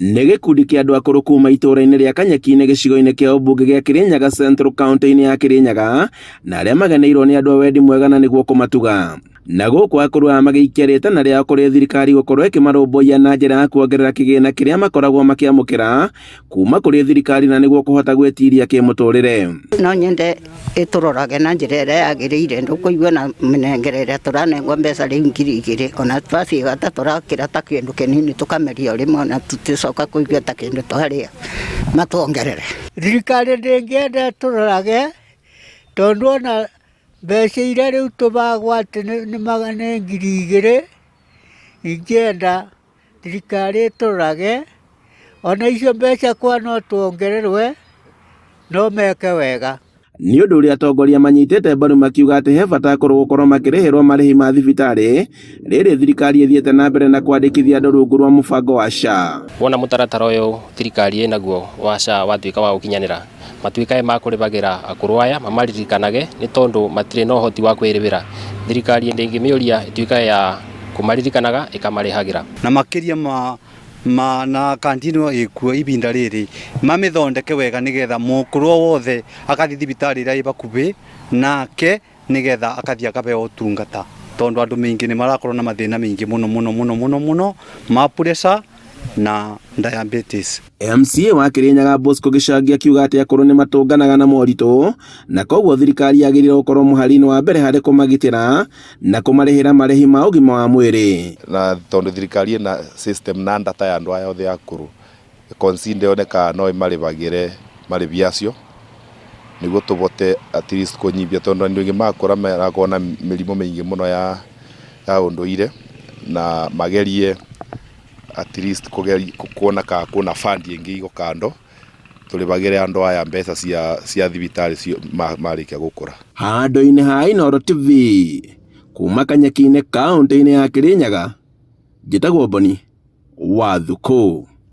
Nĩ gĩkundi kĩa andũ akũrũ kuma itũũra-inĩ rĩa Kanyeki-inĩ gĩcigo-inĩ kĩa ũmbunge gĩa Kĩrĩnyaga Central kaunti-inĩ ya Kĩrĩnyaga na arĩa mageneirwo nĩ andũ a wendi mwega na nĩguo kũmatuga. Na gũkũ akũrũ aya magĩikia rĩtana rĩao kũrĩ thirikari gũkorwo ĩkĩmarũmbũiya na njĩra ya kuongerera kĩgĩna kĩrĩa makoragwo makĩamũkĩra kuma kũrĩ thirikari na nĩguo kũhota gwĩtiria kĩmũtũrĩre. No nyende ĩtũrorage na njĩra ĩrĩa yagĩrĩire ndũkũigua na mĩnengere ĩrĩa tũranengwo mbeca rĩu 2000 ona twaciga ta tũrakĩra ta kĩndũ kĩnini tũkameria o rĩmwe ona tũticoka kũigua ta kĩndũ twarĩa matuongerere. Thirikari ndĩngĩenda ĩtũrorage tondũ ona mbeca iria rĩu tũbagwo atĩ nĩ 2000 ingĩenda thirikari ĩtũrorage ona icio mbeca kwa no tuongererwe no meke wega. Nĩ ũndũ ũrĩa atongoria manyitĩte mbaru makiuga atĩ he bata akũrũ gũkorwo makĩrĩhĩrwo marĩhi ma thibitarĩ rĩrĩ thirikari ĩthiĩte na mbere na kwandĩkithia andũ rungu rwa mũbango wa SHA. Wona mũtaratara ũyũ thirikari ĩnaguo wa SHA watuĩka wa gũkinyanĩra, matuĩkage ma kũrĩhagĩra akũrũ aya mamaririkanage nĩ tondũ matirĩ na ũhoti wa kwĩrĩhĩra. Thirikari ndĩngĩmĩũria ĩtuĩkage ya kũmaririkanaga ĩkamarĩhagĩra. Na makĩria ma ma na kandi ĩno ĩkuo ibinda rĩrĩ mamĩthondeke wega nĩgetha mũkũrũ o wothe agathiĩ thibitarĩ ĩrĩa ĩ bakubĩ nake nĩgetha akathiĩ akaheo ũtungata tondũ andũ maingĩ nĩ marakorwo na mathĩna maingĩ mũno mũno mũno mũno mũno ma pressure na diabetes. MCA wa Kĩrĩnyaga Bosco Gĩcangi akiuga atĩ akũrũ nĩ matũnganaga na moritũ na koguo thirikari yagĩrĩirwo gũkorwo mũhari-inĩ wa mbere harĩ kũmagitĩra na kũmarĩhĩra marĩhi ma ũgima wa mwĩrĩ. Na tondũ thirikari ĩna system na data ya andũ aya othe akũrũ, consider yone kana no ĩmarĩhagĩre marĩhi acio nĩguo tũbote at least kũnyibia tondũ andũ aingĩ makũra marakorwo na mĩrimũ mĩingĩ mũno ya ũndũire na magerie at least kuona kana kwĩna fund ĩngĩ ĩgo kando tũrĩhagĩre andũ aya mbeca cia thibitarĩ marĩkia gũkũra. Handũ-inĩ ha Inooro TV kuma Kanyeki-inĩ kaũntĩ-inĩ ya Kĩrĩnyaga, njĩtagwo Boni wa Thukũ.